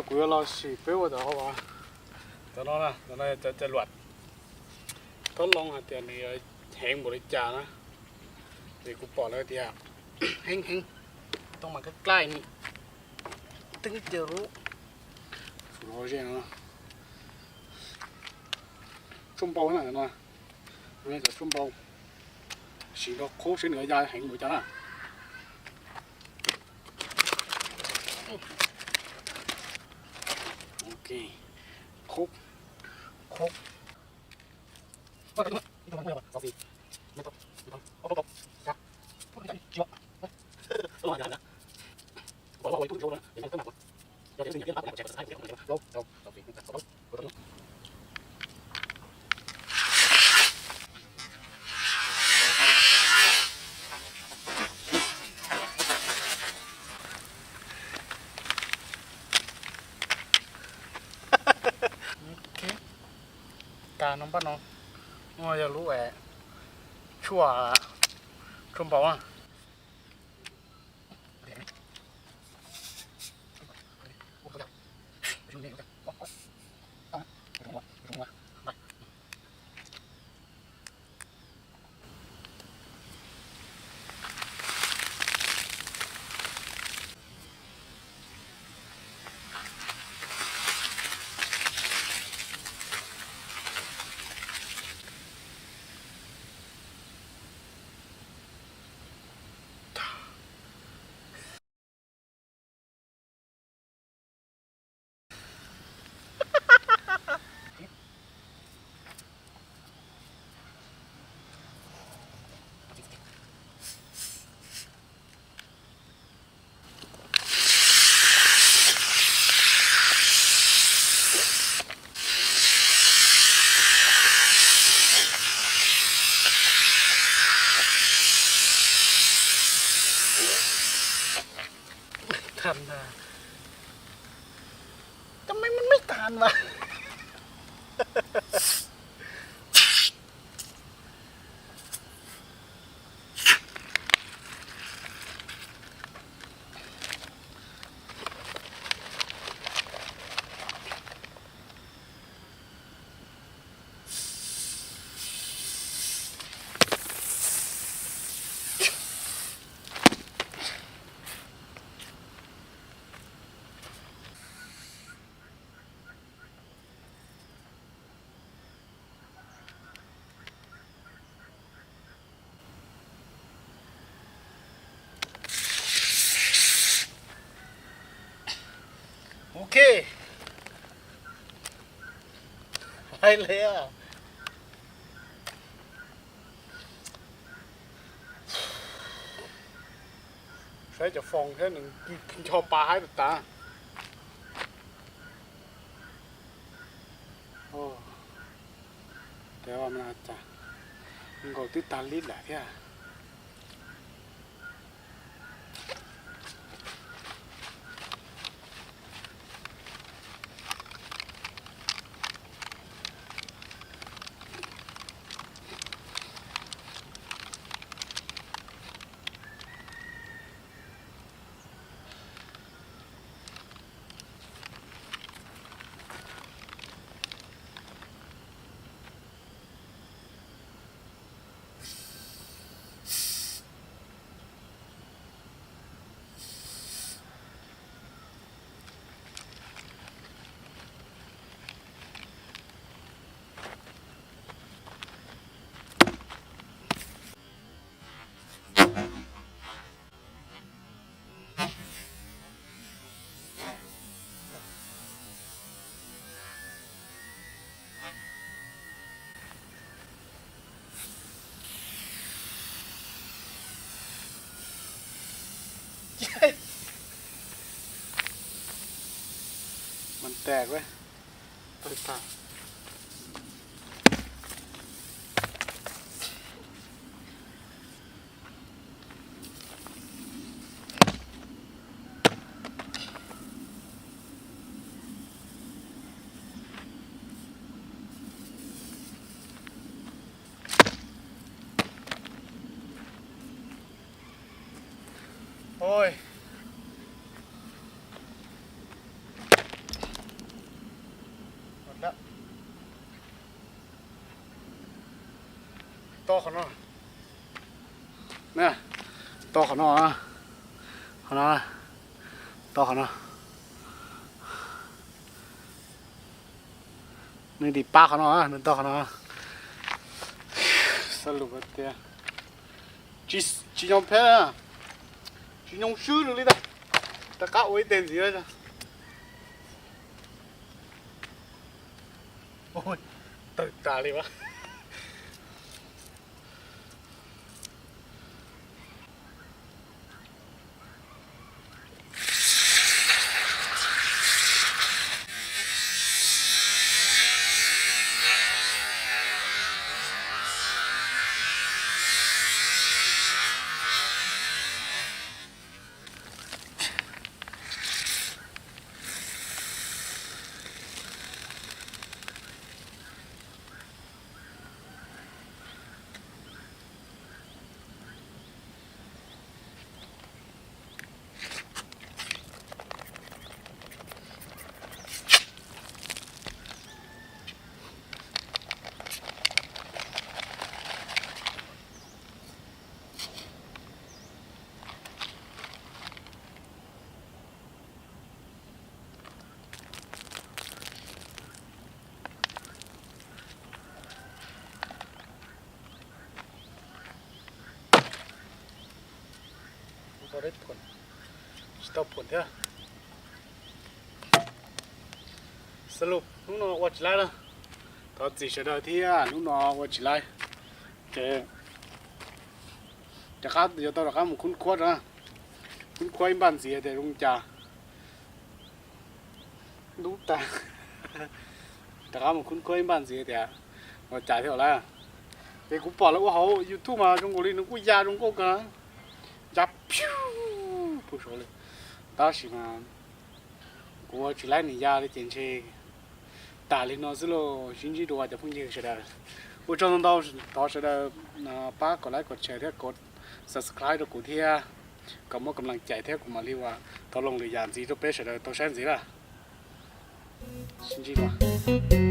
Kuv yuav los sim peb ua cov, cov no, cov no cov cai luam. Txhob loo hais tias nws yuav heev npaum li cas na, vim kuv pom lawv tias heev heev, tau mas kaj klaj ni, twb tias lub, lub ze no, tshuaj npau na no, cov tshuaj npau, sim nrog qhub seb nws ya heev npaum cas na. Ok, qhub, qhub. Ka no npaj no, no yog lub tshuaj, tshuaj npau na. Than na. Tao mej mej than mas. Ok. Hais li. Saib cov foos thiab nws ncho pa haib tas tas. Cas nkaus twb tag lib lawm thiab. Mas tag. Ôi. To qhov no, to qhov no, qhov no, to qhov no. Nws dim pab qhov no, nws to qhov no. Xav lus tias tsis nyoo phem, tsis nyoo swb nws li ntag. Rov qab ua ib teg ntxiv. Tawg tas li as. Tsis tau phuam thiab. Xav lus hnub no ua tsis laib na. Thov txim sawv daws thiab, hnub no ua tsis laib. Ces rov qab yuav tau rov qab mus khub khuab, khub khuab ib npaj ntxiv tias zoo cas. Ntub tag. Rov qab mus khub khuab ib npaj ntxiv tias ua cas thiab lawm. Ces kuv pom lawv ua hauv YouTube mas zoo nkaus li nws kuj ya zoo nkauj kawg, ya pug saud li. Tab sis mas kuv ua tsis laib nws ya li ces ntshe tas li no xwb lauj. Sib ntsib dua cov phooj ywg sawv daws. Ua tsaug ntau ntau, thov sawv daws pab kom like, kom share thiab kom subscribe rau kuv thiab, kom muaj kam lees cai thiab kuv mam li ua tau loo lwm yam ntxiv rau peb sawv daws tau saib ntxiv na. Sib ntsib dua.